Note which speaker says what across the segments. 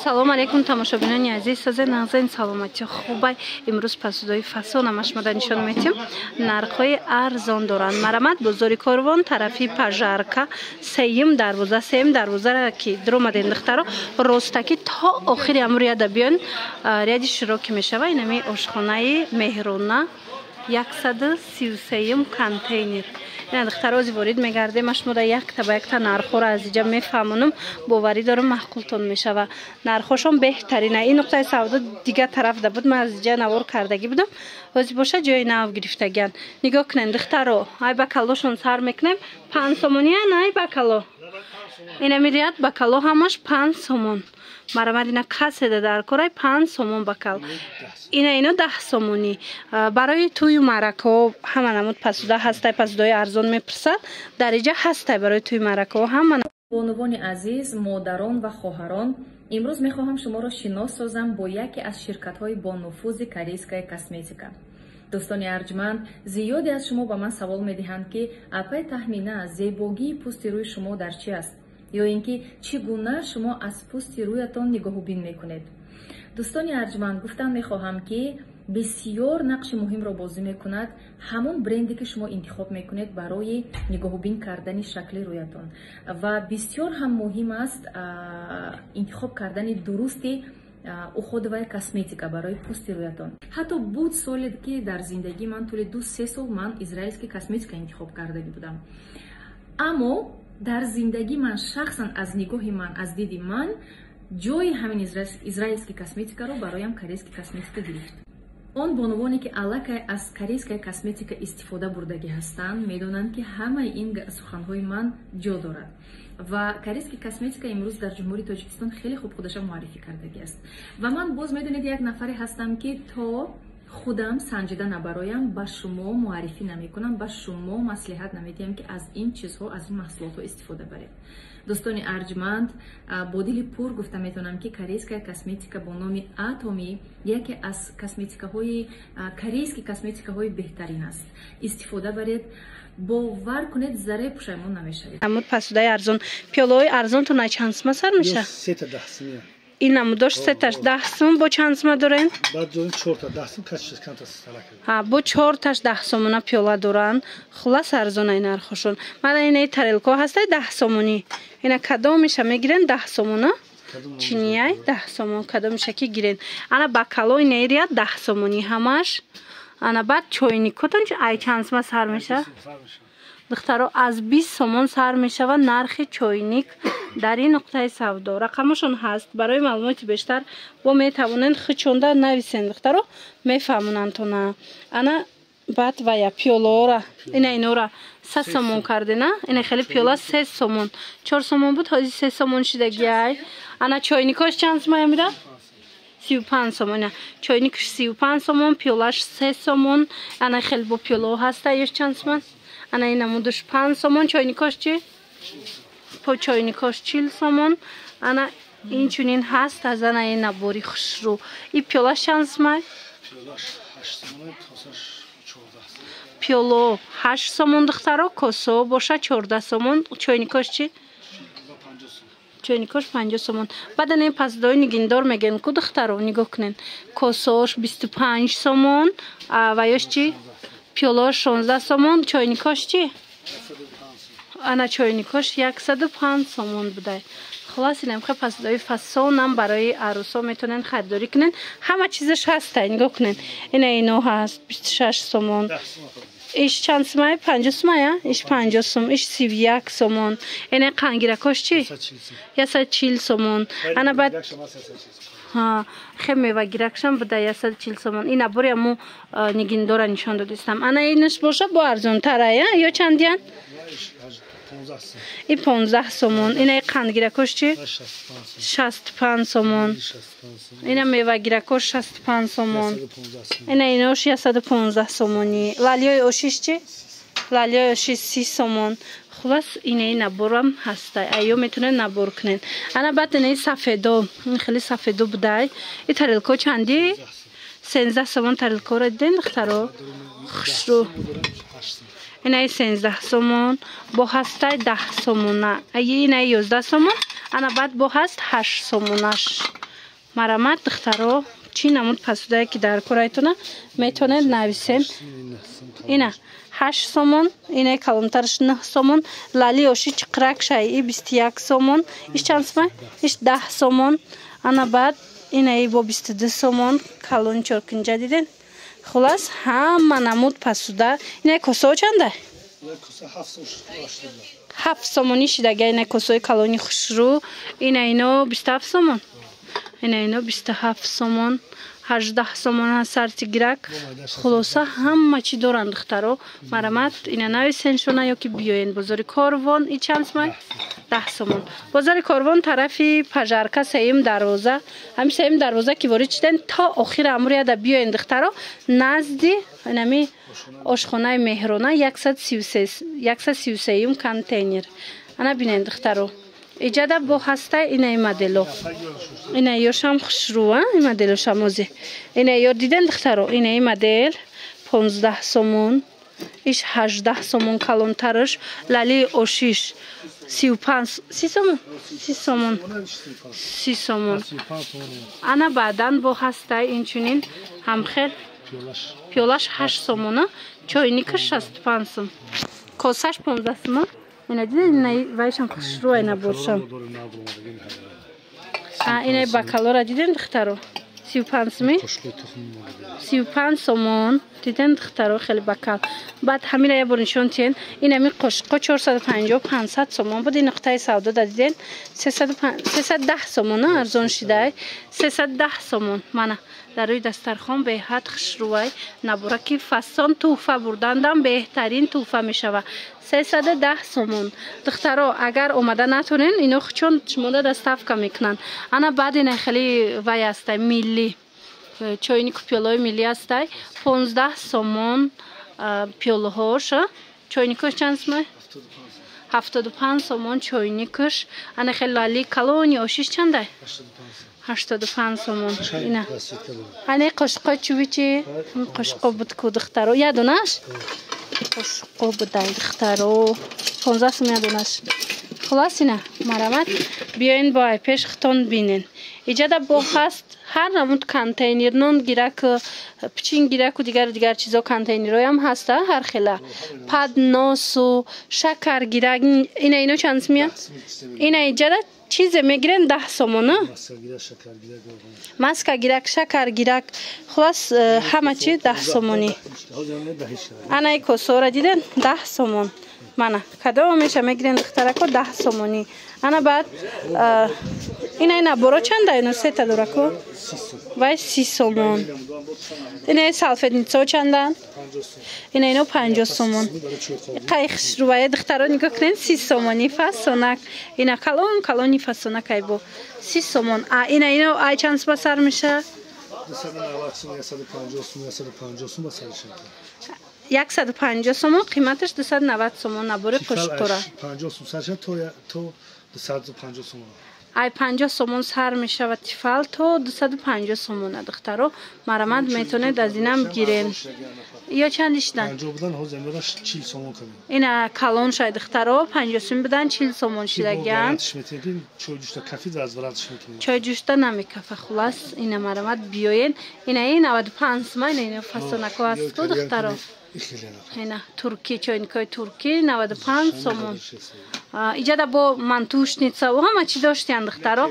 Speaker 1: Салом алейкум, тамошобинони азиз, созе нағзен, саломатӣ хубай. Имрӯз пасудои фасон ҳамаш мода нишон метиҳем. Нархҳои арзон доранд. Марамат, бозори Корвон, тарафи Пожарка, сеюм дарвоза, сеюм дарвозара ки дуромадем, духтаро, ростакӣ то охири ҳамун ряда биён, ряди широки мешава. Инами ошхонаи Меҳрона, 133-юм контейнер. Ина, духтаро, ози ворид мегардем, аш мода якта ба якта нархҳоро аз иҷа мефаҳмонам. Боварӣ дорам, маъқултон мешава. Нархҳошон беҳтарина. Ин нуқтаи савдо дигар тарафда буд, ман аз иҷа навор кардагӣ будам. Ҳози боша ҷои нав гирифтагиан. Нигоҳ кунем, духтаро, ай бакалошон сар мекунем. 5 сомониян ай бакало. Инами ряд бакало ҳамаш 5 сомон. Марамад, ина каседа дар корай, 5 сомон бакал. Ина ино 10 сомонӣ. Барои тӯю маъракаҳо ҳама намуд пасуда ҳастай. Пасудаҳои арзон мепурсад, дар иҷа ҳастай барои тӯи маъракаҳо ҳама.
Speaker 2: Бонувони азиз, модарон ва хоҳарон, имрӯз мехоҳам шуморо шинос созам бо яке аз ширкатҳои бонуфузи корейская косметика. Дӯстони арҷманд, зиёде аз шумо ба ман савол медиҳанд, ки апай Таҳмина, зебогии пӯсти рӯи шумо дар чи аст ё ин ки чӣ гуна шумо аз пӯсти рӯятон нигоҳубин мекунед. Дӯстони арҷманд, гуфтан мехоҳам, ки бисёр нақши муҳимро бозӣ мекунад ҳамон бренде, ки шумо интихоб мекунед барои нигоҳубин кардани шакли рӯятон, ва бисёр ҳам муҳим аст интихоб кардани дурусти уходовая косметика барои пӯсти рӯятон. Ҳатто буд соле, ки дар зиндагии ман тӯли 2-3 сол ман израилский косметика интихоб кардагӣ будам, аммо дар зиндагии ман шахсан, аз нигоҳи ман, аз диди ман, ҷои ҳамин израилский косметикаро бароям корейский косметика гирифт. Он бонувоне, ки аллакай аз корейская косметика истифода бурдагӣ ҳастанд, медонанд, ки ҳамаи ин суханҳои ман ҷо дорад. Ва корейский косметика имрӯз дар Ҷумҳурии Тоҷикистон хеле хуб худаша муаррифӣ кардагӣ аст. Ва ман боз, медонед, як нафаре ҳастам, ки то худам санҷида набароям, ба шумо муаррифӣ намекунам, ба шумо маслиҳат намедиҳам, ки аз ин чизҳо, аз ин маҳсулотҳо истифода баред. Дӯстони арҷманд, бо дили пур гуфта метавонам, ки корейская косметика бо номи Атоми яке аз косметикаҳои корейский косметикаҳои беҳтарин аст. Истифода баред, бовар кунед, зарре пушаймон намешавед.
Speaker 1: Намуд пасудаи арзон, пиёлаҳои арзонтон ай чанд сума сар меша? Ин намудош сеташ 10 сум. Бо чанд сума дорен? Бо чорташ 10 сомона пиёла доранд. Хулас, арзонаи нархошон. Мана инаи тарелкаҳо ҳастай 10 сомонӣ. Ина кадомиша мегирен, 10 сомона. Чинияй 10 сомон, кадомиша ки гирен. Ана бакало инаи ряд 10 сомонӣ ҳамаш. Ана баъд чойникотон ай чанд сума сар меша? Духтаро, аз 20 сомон сар мешавад нархи чойник дар ин нуқтаи савдо. Рақамашон ҳаст, барои маълумоти бештар бо метавонед хичонда нависен, духтаро, мефаҳмонандтона. Ана баъд вая пиёлаора, ина инора 3 сомон кардена. Ина хеле пиёла 3 сомон, 4 сомон буд, ҳозир 3 сомон шидагиай. Ана чойникош чанд сумая мира? 35 сомон. Чойникш 35 сомон, пиёлаш 3 сомон. Ана хеле бо пиёлао ҳаста, ёш чанд сомон? Ана ин намудуш 5 сомон. Чойникош чи? Чойникош 40 сомон. Ана инчунин ҳаст аз ана ин набори хушрӯ. И пиёлаш чанд сумай? Пиёло 8 сомон, духтаро, косо боша 14 сомон. Чойникош чи? Чойникош 50 сомон. Баъд ана ин пасдои нигиндор мегӯен ку, духтаро, нигоҳ кунед, косош 25 сомон, ва ёш чи? Пиёлош 16 сомон. Чойникош чи? Ана чойникош 105 сомон будай. Хулас, инам хе пасдои фасонам барои арӯсо метавонед харидорӣ кунед. Ҳама чизаш ҳастай, нигоҳ кунед. Ина ино ҳаст 26 сомон. Иш чанд сумай? 50 сумая? Иш 50 сум, иш 31 сомон. Ина қангиракош чи? 140 сомон. Ана баъд хе мевагиракшам буда 140 сомон. Ин набори аму нигиндора нишон додистам. Ана инаш боша бо арзонтарая ё чандиян? И 15 сомон. Инаи қандгиракош чи? 65 сомон. Ина мевагиракош 65 сомон. Ина инош 115 сомонӣ. Лалиёи ошиш чи? Лалиёи ошиш 30 сомон. Хулас, инаи наборам ҳастай, айё метавонед набор кунед. Ана баъд инаи сафедо, ин хеле сафедо будай. И тарелко чанди? 13 сомон. Тарелкоро диден, духтаро, хушрӯ. Инаи 13 сомон, бо ҳастай 10 сомона, инаи 11 сомон. Ана баъд бо ҳаст 8 сомонаш. Марамат духтаро, чӣ намуд посудае ки дар корайтона метавонед нависен. Ина 8 сомон, ина калонтараш 9 сомон, лали оши чиқрак шайи 21 сомон, иш чанд сомон? Иш 10 сомон. Ана баъд инаи бо 22 сомон, калони чоркунҷа диден. Хулас ҳама намуд посуда. Ина косао чанда? 7 сомонӣ шидага ина косои калони хушрӯ. Ина ино 27 сомон. Ина ино 27 сомон, 18 сомон ҳаст сартигирак. Хулоса ҳама чӣ доранд духтаро. Марамат ина нависен шона ё ки биёен бозори Корвон. И чанд сомон? 10 сомон. Бозори Корвон тарафи Пажарка, сеюм дарвоза. Ҳами сеюм дарвоза ки ворид шиден то охири амрияда биёен духтаро, назди инами ошхонаи Меҳрона 133-юм контейнер. Ана бинен духтаро. Иҷада бо ҳаста инаи модело. Ина ёшам хушрӯ, ин моделошам ози. Ина ё диден духтаро, инаи модел 15 сомон, иш 18 сомон калонтараш, лали ошиш 35, 30 сомон, 30 сомон, 30 сомон. Ана баъдан бо ҳаста инчунин ҳамхел пиёлаш 8 сомона, чойникаш 65 сом. Косаш 15 сомон. Ина дидед, ина вайшам хушрӯ, ина боршам. Ина бакалора диден духтаро? 35 сомон. 35 сомон. Диден духтаро хеле бакал. Баъд ҳамира я бор нишон тиен. Ин ҳами қошиқо 450 500 сомон буд. Ин нуқтаи савдо да диден 310 сомон арзон шидай. 310 сомон. Мана дар рӯи дастархон беҳад хушрӯвай. Набораки фасон туҳфа бурдандам беҳтарин туҳфа мешава. 310 сомон. Духтаро агар омада натонен, ино чун шумода доставка мекунанд. Ана баъд ина хеле вай ҳастай миллӣ. Чойнику пиёлаҳои миллӣ ҳастай. 15 сомон пиёлаҳош. Чойникош чанд сомон? 75 сомон чойникаш. Ана хеле лали калони ошиш чандай? 85 сомон. Ина. Ана қошиқои чӯби чи? Қошиқо буд ку духтаро. Я донаш? Қошиқо будай духтаро. 15 сом я донаш. Хулас ина марамат биёин бо ай пеш хитон бинен. Иҷада бо ҳаст ҳар намуд контейнер, нон гирак, пичин гираку дигар дигар чизо контейнерҳоям ҳаста ҳар хела. Падносу, шакар гирак, ина ино чанд сомия? Ина иҷада чизе мегирен 10 сомон. Маска гирак, шакар гирак. Хулас ҳама чи 10 сомонӣ. Анаи косора диден 10 сомон. Мана кадомеша мегирен духтарако 10 сомонӣ. Ана баъд ина ина боро чанда ино сета дорако? Вай 30 сомон. Ина салфетницао чанданд? Ина ино 50 сомон. Қай хушрӯвая духтаро нигоҳ кунед 30 сомонӣ фасонак. Ина калон калони фасонак ай бо 30 сомон. А ина ино ай чанд ба сар меша?
Speaker 3: 290 сом, 150 сом, 150 сом ба сар меша.
Speaker 1: 150 сомон қиматаш 290 сомон набори қошиқора.
Speaker 3: 50 сом сар шад то 250 сомон.
Speaker 1: Ай 50 сомон сар мешавад тифал то 250 сомона духтаро. Марамат метавонед аз инам гирен. Ё чанд шидан?
Speaker 3: 50 будан ҳозир имрӯз 40 сомон кардем.
Speaker 1: Ина калон шай духтаро 50 сом будан 40 сомон шидаган.
Speaker 3: Чой ҷушта кафид аз варатш мекунем.
Speaker 1: Чой ҷушта намекафа. Хулас ина марамат биёен. Ина ин 95 сом ина фасонако аст ку духтаро. Ина турки чойникои турки 95 сомон. Иҷада бо мантушница ва ҳама чӣ доштиян духтаро.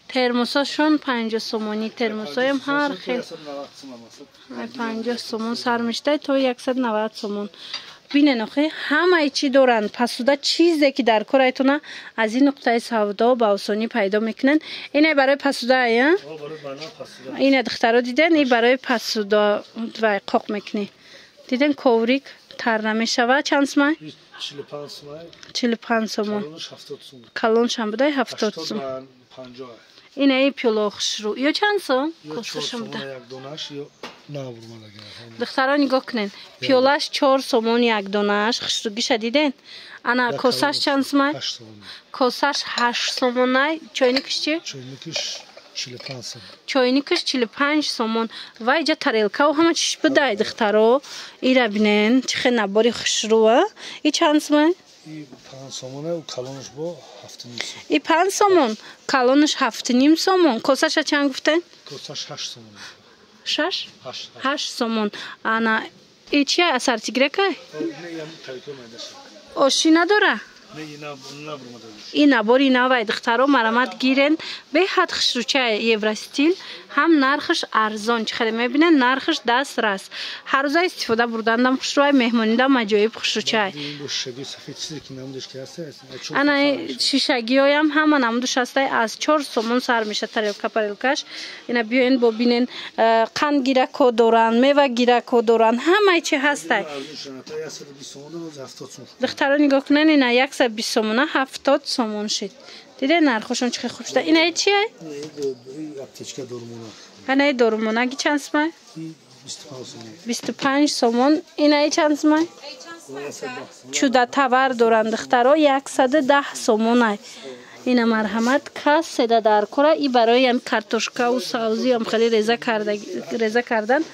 Speaker 1: Термосашон 50 сомонӣ, термосоям ҳар хел. 50 сомон сар мештай то 190 сомон. Бинен охи ҳамаи чӣ доранд. Пасуда чизе ки дар корайтона аз ин нуқтаи савдо ба осонӣ пайдо мекунанд. Ина барои пасуда ая? Ина духтаро диден, ин барои пасуда вай қоқ мекунӣ. Диден коврик тар намешава. Чанд сомон?
Speaker 3: 45 сомон.
Speaker 1: 45 сомон. Калоншам будай 70 сом. Ина ин пиёло хушрӯ. Ё чанд сом? Косашам буда. Духтаро нигоҳ кунед. Пиёлаш 4 сомон як донааш. Хушрӯгиша диден? Ана косаш чанд сомон? Косаш 8 сомонай. Чойникаш чи?
Speaker 3: Чойникаш 45 сом.
Speaker 1: Чойникаш 45 сомон. Ва иҷа тарелкао ҳама чиш будай духтаро. Ира бинен чӣ хел набори хушрӯа. И чанд сомон?
Speaker 3: И 5 сомона, калонаш бо 7,5 сом.
Speaker 1: И 5 сомон, калонаш 7,5 сомон. Косаша чанд гуфтен?
Speaker 3: Косаш 8 сомон.
Speaker 1: 6? 8 сомон. Ана и чи ассорти грека? Оши надора? И набори навай духтаро марамат гирен, беҳад хушрӯчай евростил, ҳам нархаш арзон. Чӣ хеле мебинен, нархаш дастрас. Ҳаррӯза истифода бурдандам хушрӯай, меҳмонидам аҷоиб хушрӯчай. Ана шишагиҳоям ҳама намудуш ҳастай, аз 4 сомон сар меша тарелка парелкаш. Ина биёен бо бинен, қандгирако доранд, мевагирако доранд, ҳамаи чи ҳастай. Духтаро нигоҳ кунен, ина 120 сомона 70 сомон шид. Диде нархошон чӣ хуб шуда. Ина чие?
Speaker 3: Аптечка дорумона.
Speaker 1: Ана дорумона ги чанд сомон? 25 сомон. Ина чанд сомон? Чуда товар доранд духтаро, 110 сомон. Ина марҳамат, кас седа дар кора и барои ам картошка ва савзи ам хеле реза кардан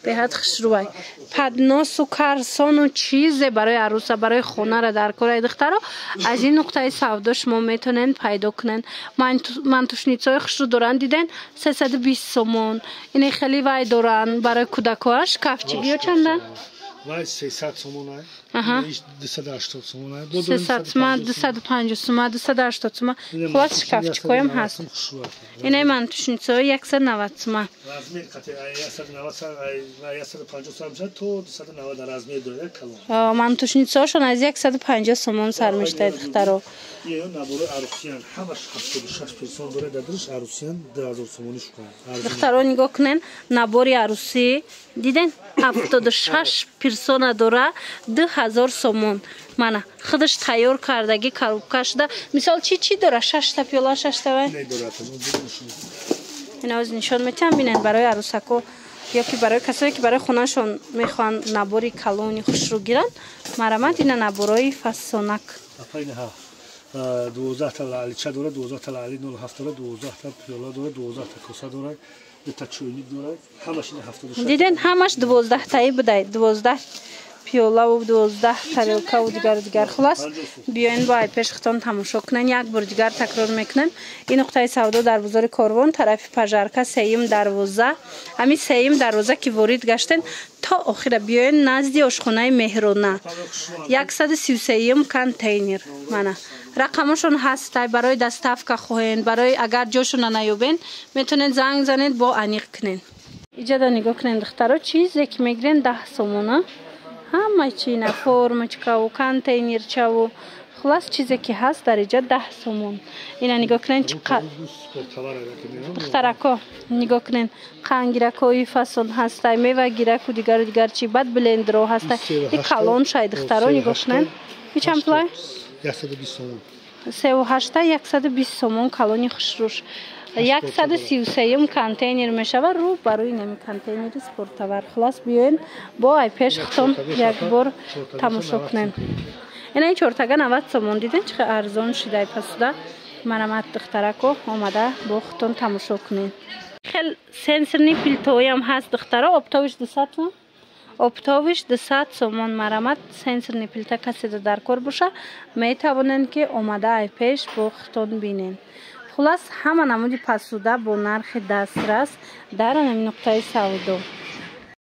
Speaker 1: беҳад хушрӯай. Подносу карсону чизе барои арӯса, барои хонара дар кораи духтаро аз ин нуқтаи савдо шумо метавонед пайдо кунед. Мантушницҳои хушрӯ доранд, диден, 320 сомон. Ини хеле вай доранд барои кӯдакоаш. Кафчигиё чандан?
Speaker 3: Вай 300 сомон ай. 280 сомон ай.
Speaker 1: 300 сомон, 250 сомон, 280 сомон. Хулас шкафчикоям ҳаст. Инаи мантушницҳои 190 сомон.
Speaker 3: Размер қати 190 сар, 150 сар мешавад то 290 размер дорад калон.
Speaker 1: Мантушницҳошон аз 150 сомон сар мешавад духтаро.
Speaker 3: Ё набори арусиян ҳамаш 76 персон дорад, дар дурш арусиян 2000 сомонӣ шукан.
Speaker 1: Духтаро нигоҳ кунен, набори арусӣ диден, 76 персона дора, 2000 сомон. Мана худаш тайёр кардаги коробка шуда. Мисол чи чи дора? 6 та пиёла, 6 та вай? Ина оз нишон метиҳам, бинен барои арӯсако ё ки барои касое ки барои хонашон мехоҳанд набори калони хушрӯ гиранд, марамат ина наборои фасонак.
Speaker 3: 12 та лалича дорад, 12 та лали 07 дорад, 12 та пиёла дорад, 12 та коса дорад, ду та чойник дорад, ҳамаш ина 76.
Speaker 1: Диден, ҳамаш 12 таи будай, 12 пиёлаву 12 тарелкаву дигару дигар. Хулас биёен бо ай пеш худтон тамошо кунен. Як бор дигар такрор мекунем, ин нуқтаи савдо дар бозори Корвон, тарафи Пожарка, сеюм дарвоза. Ҳамин сеюм дарвоза ки ворид гаштен, то охира биёен, назди ошхонаи Меҳрона, 133-юм контейнер. Мана рақамошон ҳастай, барои доставка хоҳен, барои агар ҷошона наёбен, метавонед занг занед, бо аниқ кунен. Иҷада нигоҳ кунен духтаро, чизе ки мегирен 10 сомона, ҳама чина, формочкаву контейнерчаву, хулас чизе ки ҳаст дар иҷа 10 сомон. Ина нигоҳ кунен чӣ духтарако, нигоҳ кунен, қандгиракҳои фасон ҳастай, мевагираку дигару дигар чи, баъд блендерҳо ҳастай. И калон шай духтаро, нигоҳ кунен. И чанд пулай? Севу ҳашта, 120 сомон, калони хушрӯш. 133-юм контейнер мешавад, рӯ барои нами контейнери Спорттовар. Хулас биёен бо ай пеш худтон як бор тамошо кунем. Ина ин чортага 90 сомон, диден чӣ арзон шидай пасуда. Марамат духтарако, омада бо худтон тамошо кунем. Хел сенсорный плитоям ҳаст духтаро, оптовыйш 200 сомон, оптовыйш 200 сомон. Марамат, сенсорный плита каседа дар кор боша, метавонед ки омада ай пеш бо худтон бинен. Хулас ҳама намуди посуда бо нархи дастрас дар ҳамин нуқтаи савдо.